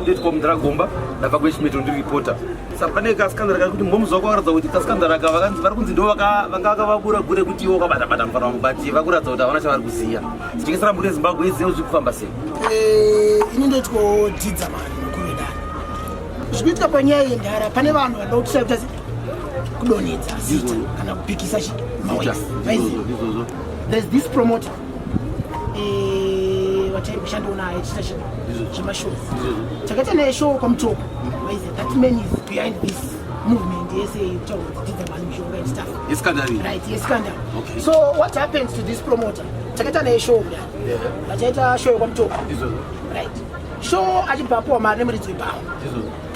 Ndetwa Mudhara Gomba, ndabva kuEshmeto, ndiri reporter. Saka pane kaskandara kari kuti moms wako vakaratidza kuti kaskandara aka vakanzi vari kunzi ndo vanga vakavabura gure kuti iwo wakabata bata mufana wangu, but vakuratidza kuti havana chavari kuziya. Tichikesera mhuri yeZimbabwe izive kuti zviri kufamba sei. Ini ndotyo dzidza mani mukuru wedare. Zvikuitika panyaya yendara, pane vanhu vanoda kuti kuita kudonhedza zita kana kupikisa chi maworks. Maiziva? Izvozvo. There's this promoter watai kushandawo naye tichita zvemashows. Takaita naye show kwaMutoko. Maiziva, that man is behind this movement yese yekutaura kuti dzidza mani mishonga and stuff. Iskandari. Right, yescandal. Okay. So what happens to this promoter, takaita naye show kudai, vachaita show yekwaMutoko. Right, show achibva apuwa mari nemuridzi webhawa.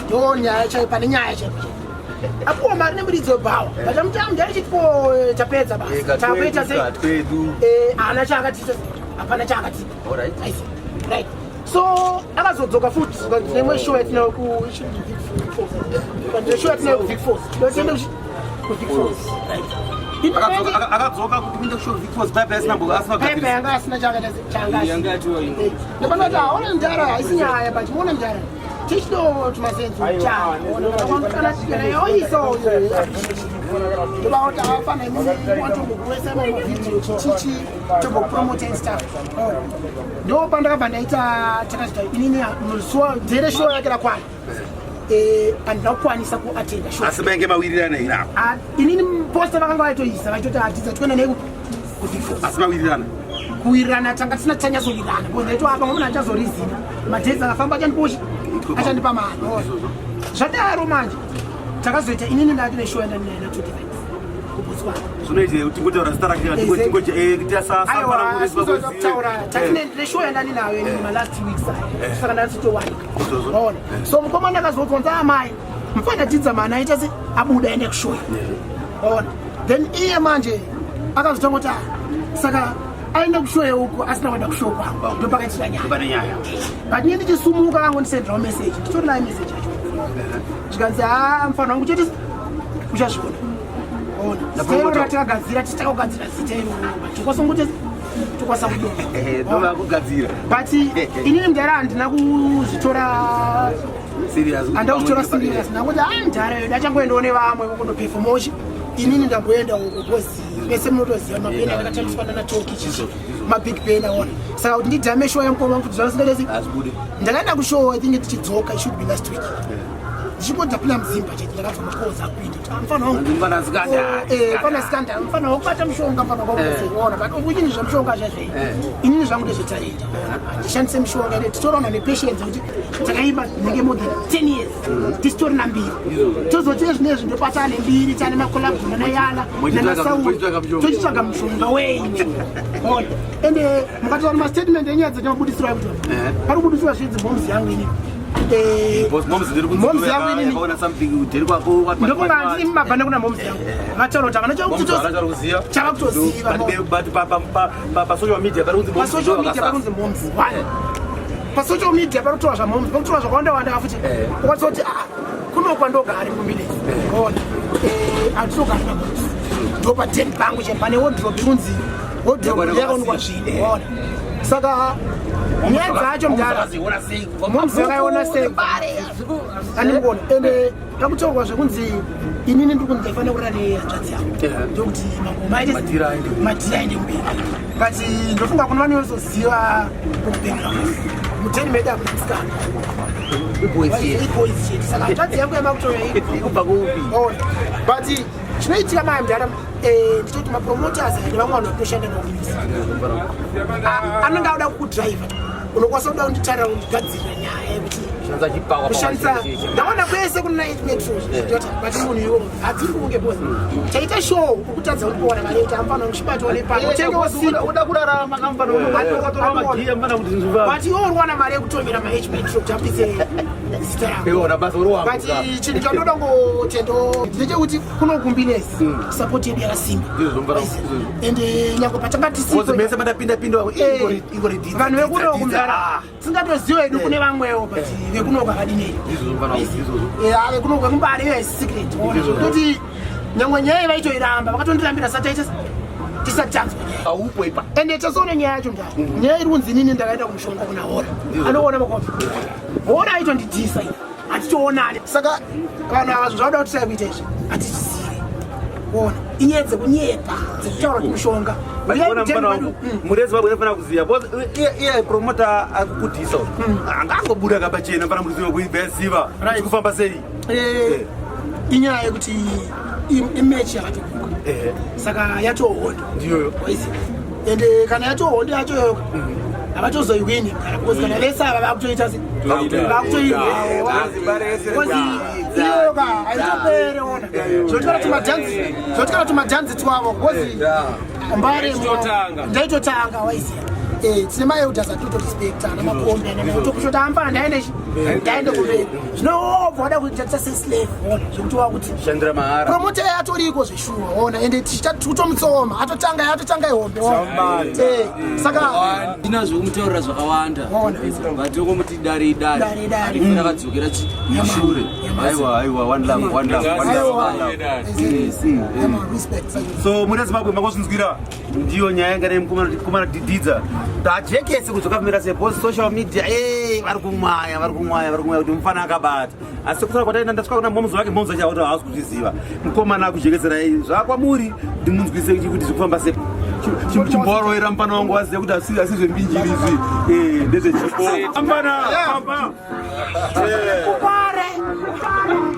Ndo nyaya chaiyo, pane nyaya chaipo chaipo. Apuwa mari nemuridzi webhawa, vachamuti amudari chitipo, tapedza basa, takuita sei? Twedu. Haana chaakatiita, hapana chaakatipa. I see. Right, so akazodzoka futi neimwe show yatinayo ku it should be Vic Falls. But the show yatinayo kuVic Falls, ndotiende kuVic Falls, right? Akadzoka kuti kuenda kushow Vic Falls, pipe asina asina Pepe kugadzirisa. yanga asina chaakaita, changa Yanga yatiwa ino. Ndopanoti aona mudhara, haisi nyaya, but muona mudhara tichito tumasenzi kana yoisa ndovakuti afana watombokuwesa mavhidhiyo chichichi tombopromota and stuff. Ndo pandakabva ndaita takazoita inini muzuva dhere show yake rakwana, handina kukwanisa kuatenda show. Asi mainge mawirirana here apo? Ah, inini poster vakanga vaitoisa vachitoti hatidza tikuenda nei kuVic Falls. Asi mawirirana? Kuwirirana tanga tisina tichanyatsowirirana because ndaito apa munhu achazorizina madates akafamba achandiposhi achandipa mari. Zvadaro manje takazoita inini ndati neshow yandandinayo na 25 kuBotswana. Zvinoita kuti tingotaura zita rake? Aiwa, kutaura tati neshow yandandinayo inini malast weeks aya, saka ndanditowanika. Ona, so mukomana akazobvunza amai mufana dzidza mani aita se abuda aenda kushow. Ona, then iye manje akazotanga kuti, "Ah, saka aenda kushow uku asina kuenda kushow kwangu." Ndopakaitira nyaya. Pane nyaya. But ini ndichisumuka akangondisenderawo message, nditori nayo message yacho, zvikanzi, "Ha, mufana wangu chete uchazviona." Ona, zita iro ratakagadzira, tichakugadzira zita iroro, but tokwasongoti tokwasa kudonha. Ndova kugadzira. But inini mudhara handina kuzvitora Serious. Handina kuzvitora serious, ndakuti a mudhara yedu achangoendawo nevamwe vokundoperformochi, inini ndamboenda uko because vese munotoziva mabheni akatambiswa nana Toki chichi mabig ben aona. Saka kuti ndidhame show yamukoma wangu kuti zvavasingatesi. Hazvibudi. Ndakaenda kushow, I think tichidzoka, it should be last week, ndichingodhapula muzimba chete ndakabva makoza akuita kuti, "Ah, mufana wangu." Mufana Sikanda. Mufana Sikanda, mufana wakubata mushonga, mufana wakuona, but inini zvemushonga zvezve inini zvangu ndezvetalenta, ndishandise mishonga ine titorana nepatience kuti takaimba nenge more than 10 years tisitorina mbiri, tozoti ezvinezvi ndopatane mbiri, tane macollabo nanayala nanasauri. Tochitsvaga mushonga. Tochitsvaga mushonga wenyu. Ona, ende mukatora mastatement enyaya dzatimabudisirwa kuti pari kubudisirwa zvinzi moms yangu inini. Moms ndiri kunzi Moms yangu inini. yakaona something udheri kwako, what, what, Ndokunga what, what. handini mabhanda kuna moms yangu, vataura kuti havana Moms havana chavari kuziva. Chava kutoziva. But pasocial media pari kunzi moms Pasocial ndo media vakasasa. pari kunzi moms one, pasocial media pari kutora zvamoms, pari kutora zvakawanda wanda futi. Ukatoti ah, kuno kwandogari kuMbinesi, ona, handinogari namoms, ndo paten pangu che pane wardrobe inonzi wardrobe yakaonekwa zvine. Ona, saka nyaya dzacho mudhara Vakaziona sei? Moms yakaiona sei? Andikuona, ende pakutaurwa zvekunzi inini ndiri kunzi ndaifanira kurara nehanzvadzi yangu, ndokuti mangoma aite Madhira aende mberi. Madhira aende mberi, but ndofunga kuna vanozoziva kubackground muteni medu akuna musikana. Iboys chete. Iboys chete, saka hanzvadzi yangu yamakutoya Ikubva kupi? Ona, but chinoitika maya mudhara, nditoti mapromoters nevamwe vanhu vatoshanda nakumisa anenge auda kukudhiraivha, unokwanisa kuda kunditarira kundigadzirira nyaya yekuti Kushandisa chipawa. Kushandisa ndaona kwese kuna metro, but munhu iwo hadziri kunge boss chaita show ukutadza kundiona mari yekuti amfana kuchibatwa nepano utengewo sipo. Uda kurarama kamfana, unotora magiya mfana kuti zvinhu But iwo uri kuwana mari yekutomera mah metro kuti abudise zita rako. Iwona basa uri wangu. But chinhu chandoda ngotendo ndechekuti kuno kumbinesi support yedu yakasimba. Ndizvo mfana, izvozvo. Ende nyange patanga tisipo Kozi mese mandapinda pinda ingori vanhu vekuno kumdara singatoziva hedu kune vamwewo, but vekuno kwakadinei? Ndizvo mfana, izvozvo. Vekuno kwekumbare iyo secret toti nyangwe nyaya vaitoiramba, vakatondirambira sataita Tisati tanzwa nyaya. Haupo ipa. Ende tazoona nyaya yacho ndani. Nyaya iri kunzi inini ndakaenda kumushonga kuna Hora. Anoona makombi. Hora aitondidhisa ini. Hatitoonani. Saka vanhu ava zvinhu zvavanoda kuti kuita izvi hatizivi. Ona inyaya dzekunyepa dzekutaura kuti mushonga. Uyai Ona kutenda mfana kwedu. wangu mhuri yeZimbabwe inofanira kuziva because iye promoter akukudhisa uyu angangobuda kapachena mfana mhuri Zimbabwe ibva yaziva Right. kufamba sei. Inyaya yekuti imechi yakatobuka. Saka yatohondo. Ndiyoyo. Waiziva. Ende kana yatohondo yacho yoyo havatozoiwini kana because kana vese ava vakutoita se vakutoirwawo because iyoyo ka haitopere. Ona zvotikana tumadhanzi, zvotikana tumadhanzi twavo because mbare Ndaitotanga. ndaitotanga, waiziva. Tine maelders atinotorespecta ana makombi ana tokushota amfana ndaende ndaende kumberi zvinobva wada kuita seslave. Ona zvekuti wakuti shandira mahara. Promoter yatoriko zveshuwa, ona ende tichitomutsoma atotanga atotanga ihombe, ona. Saka Ndina zvokumutaurira zvakawanda. Ona. But tokomuti dare idare. Dare idare. Arifuna akadzokera shure. Aiwa, aiwa, one love, one love, one love, one love. Aiwa. Yeah, man, respect. So mhuri yeZimbabwe, makazvinzwira, ndiyo nyaya yanga nemukomana Dididza tajekese kudzoka kumira sei because social media vari kumwaya, vari kumwaya, vari kumwaya kuti mufana akabata. Asi kusara kwataenda ndasvika kuna momuzi wake, momuzi wacho akuti haasi kuzviziva. Mukomana akujekeserai zvakwamuri kuti munzwise kuti zvikufamba sei. Chimbowaroera mufana wangu wazive kuti asi zvembinjiri izvi ndezvechipo mfana pamba. Kupare.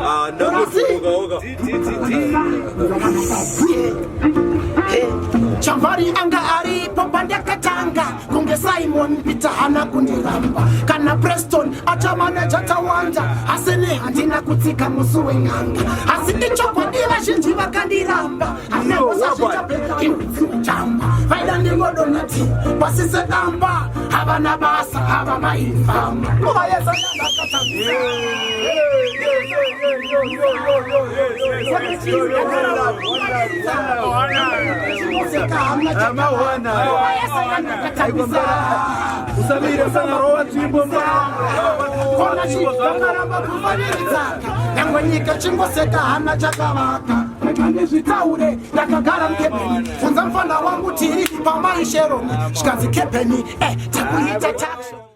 Ah, ndakuoga. Chamvari anga aripo pandakatanga kunge Simon Peter hana kundiramba kana Preston achamaneja Tawanda asi ne handina kutsika musi wen'anga asi ichokwadi vazhinji vakandiramba hanangosazvichapeichamba vaida ndingodonati pasi sedamba havana basa hava maifamba nguva yese yandakatambisa. Amawana. Usamire sana, rowa tsvimbo Kona chikaramba kufaniridzaka nyangwe nyika chingoseka hana chakavaka. Rega ndizvitaure ndakagara mukebheni bvunza mufana wangu tiri pamaisheroni zvikanzi kebheni takuita taksho.